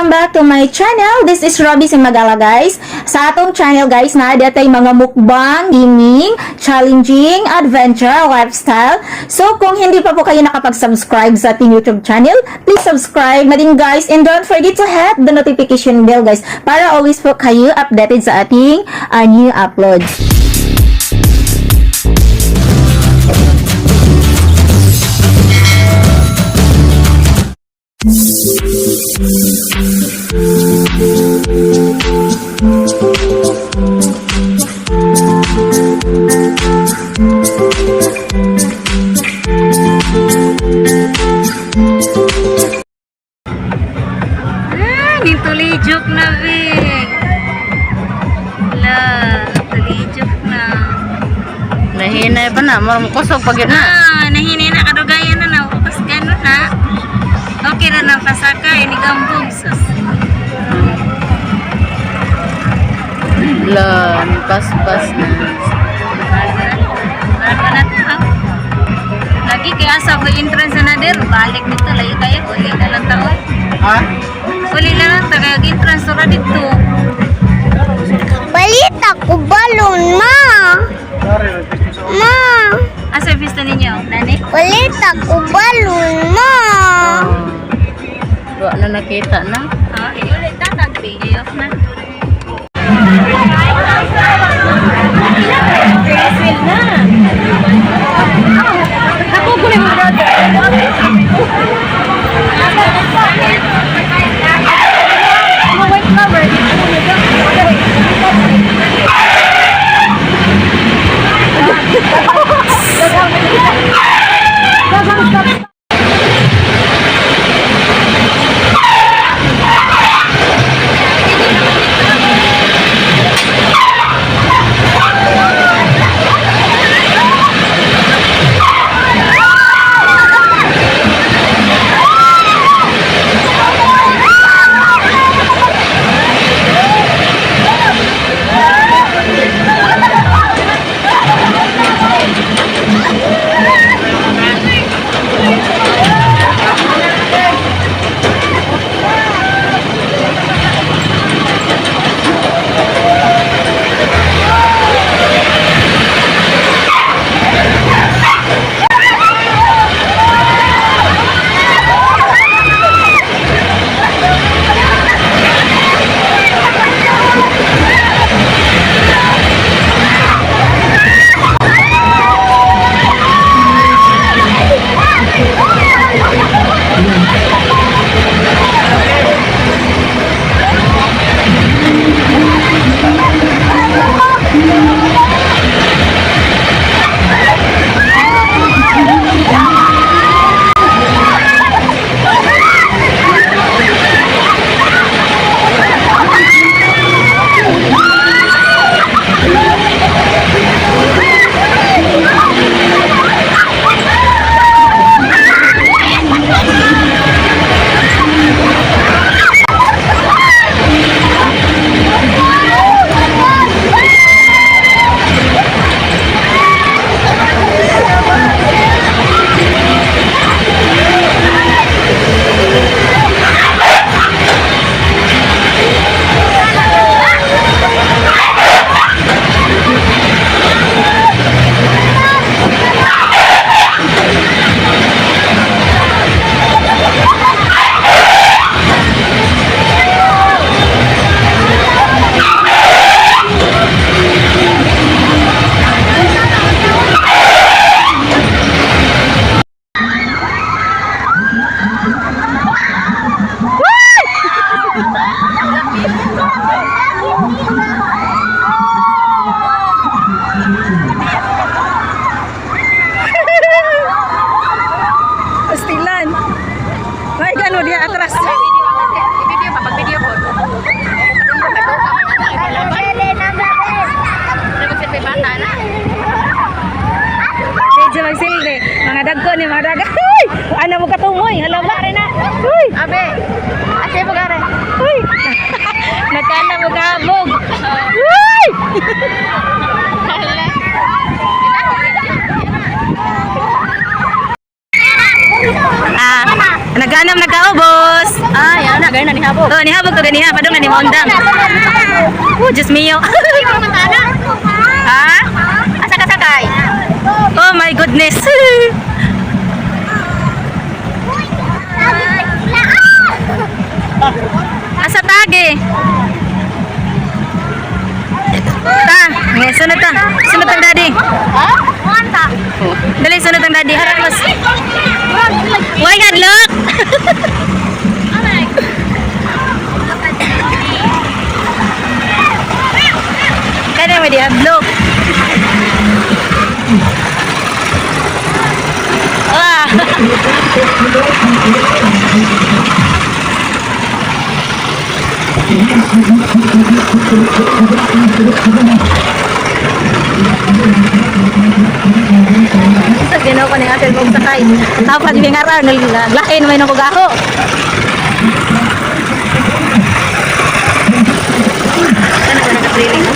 Welcome back to my channel. This is Robbie Cimagala, guys. Sa atong channel, guys, na tay mga mukbang, gaming, challenging, adventure, lifestyle. So kung hindi pa po kayo nakapag-subscribe sa ating YouTube channel, please subscribe na din, guys, and don't forget to hit the notification bell, guys, para always po kayo updated sa ating new uploads. Ah, nitulijok na, Vic. La, tulijok na. Nahinay pa na, marang kusog pag yun na. Ah, nahinay na, kadugayan na na. Upas gano'n na. Okay na na, pasaka. Ini gambog, sus. La, paspas na. Ano na to, ha? Lagi kaya sa ko entrance na der, balik dito, layo kayo, uli na lang taon. Ha? Uli na lang, taga entrance ra dito. Balita ko balon, ma. Ma, Asa yung pista ninyo, nani? balita ko balon, ma. Wa na nakita na. Ah, ulit na, nag-pay off na. Pastilan. Ay, gano diya atras. Video pa, pag video ko. Medyo magsilbi. Mga dagko ni mga daga. Uy! Ano mo katumoy? Hala ba? Uy! Abe, ate mo gare. Uy! Nakala mo kabog. Uy! Ah, nagkanam nagkaubos. Ay, ana. gani na nihabog. Oh, nihabog to ganiha, padung na ni maundang. Oh, Diyos mio. Ha? Asa ka sakay? Oh my goodness. Asa tagi? Ta, ngay sunod ta. Sunod ang daddy. Dali sunod ang daddy. Harap mas. Why hadlock? Kada may di hadlock. Ah. Sa Ginoo ko ni ate kong sakay. Dapat yung araw naglain may nang kugaho. Ano ba nakatriling mo?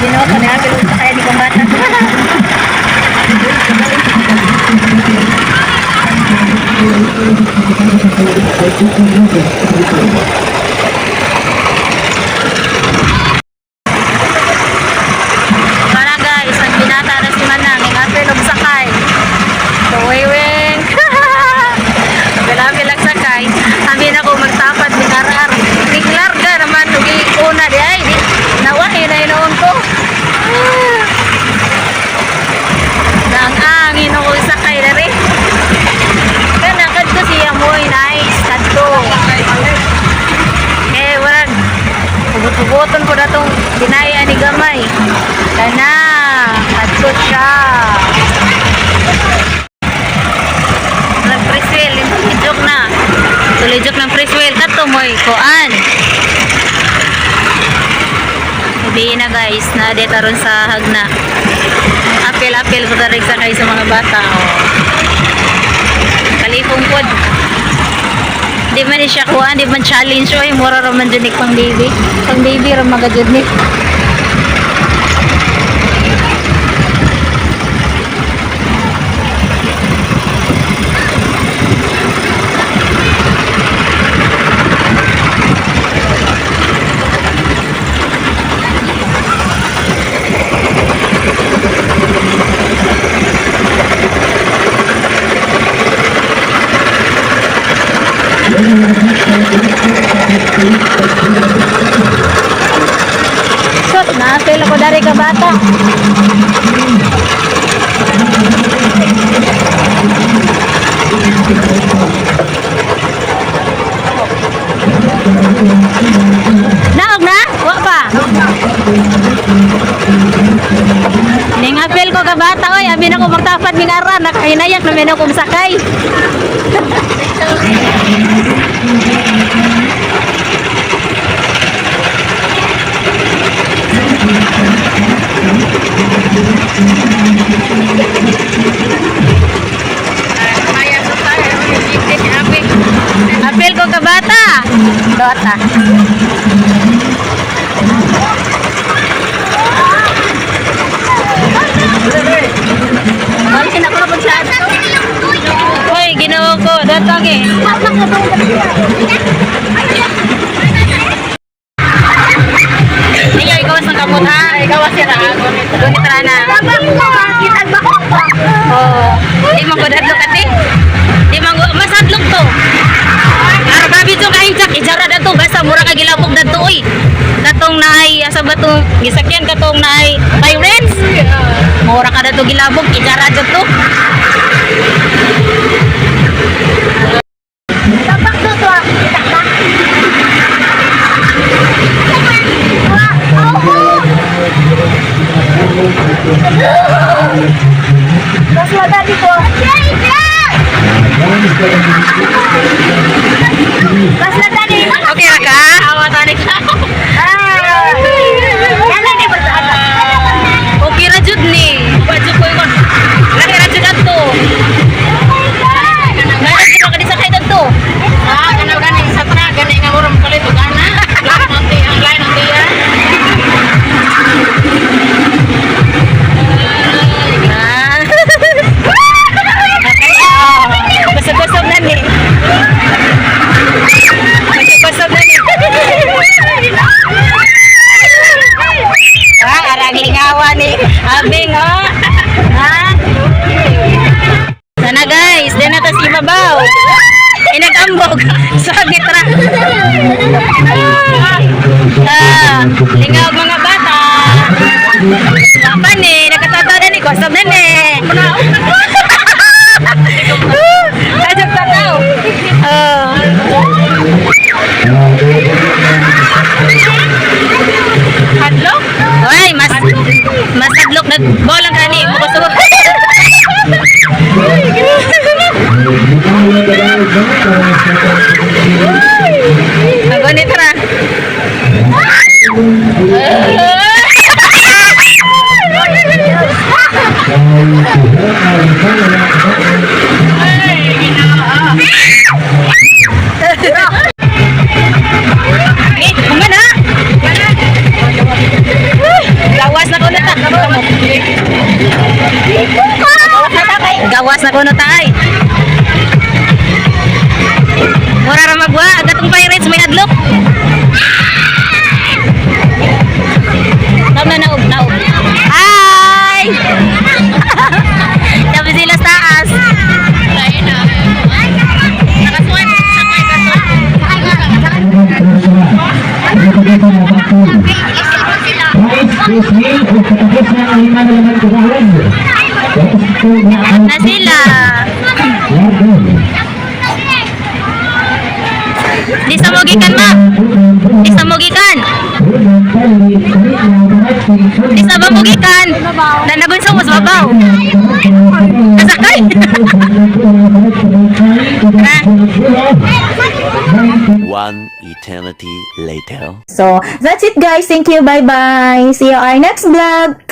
Ginoo ko ni ate kong sakay ni kong bata. Para guys, nagbinata na si Manang, ang apel og sakay. Tuwiwing! Apel-apel ang sakay. Sabi na ko magtapat ni Arar. Ni Larga naman, ugi una di ay. Di, nawahi na inoon ko. Ah. Naang-angin ako sakay na rin. Kana, kadto siya mo, nice. Kadto. Eh, warag. Hugot-hugoton ko na tong binaya ni Gamay. Kana, kadto siya. Nag-preswell, tulijok na. Tulijok ng preswell. Kadto mo'y kuan. Hindi na guys, na di taron sa hagna. Apel-apel ko tarik sakay sa mga bata. Oh. Kalipong pod. Di man ni siya kuan, di man challenge oy, mura ra man jud ni pang baby. Pang baby ra maga jud ni. Shot na apel ako dari ka bata. Naog na? Wa pa. Ning apel ko ka bata oy, abi na ko magtapad ning aran, nakahinayak na men akong sakay. Apel ko ka bata. Dota. Balikin ako na siya. Hoy, Ginoo ko, datong eh. Ayaw, ikaw ang kamot ha. Ikaw si Ra. Gunit ra na. Oo. Di man ko dadlok ate. Di man ko mas hadlok to. Ara grabe to kain jak ijara dato basta mura ka gilabok dadto oy. Katong naay asa ba tong gisakyan katong naay pirates. Mura ka dato gilabok ijara jud to. Mas madali ko. Basta tani. Okay ra ka? Awa tani ka. Ah. Okay ra jud ni. Wa jud ko ingon. Laki ra jud adto. Nara jud ka di sakay dadto. Ah, kana gani sa tra gani nga murag kalit og ana. Ang ti ang line ang tiya. Ah. Kusog-kusog na ni. Kusog-kusog na ni. Ah, arang lingawa ni Abing, oh. Ha? Sana guys, di na ta si ibabaw. Ay, nag-ambog. Sagit ra. Ah, lingaw mga bata. Pa ni, nakatatawa na ni, kusog na ni. Kajag tataw. Ah. Hadlok? Ay, mas mas hadlok nag bolang kani mo. Ako ni tara. Eh, kumana. Gawas na ko na ta. Gawas na ko na ta ay. Mura ra magwa, agatong Pirates may hadlok. Tama na naog naog. Hi! Tapos sila sa taas. Tayo na. Nakasuway sakay ka to. Na sila. Di sa mogikan ma. Di sa mogikan. Di sa ba mogikan? Nanagon sa mas babaw. Nasakay. One eternity later. So, that's it guys. Thank you. Bye-bye. See you our next vlog.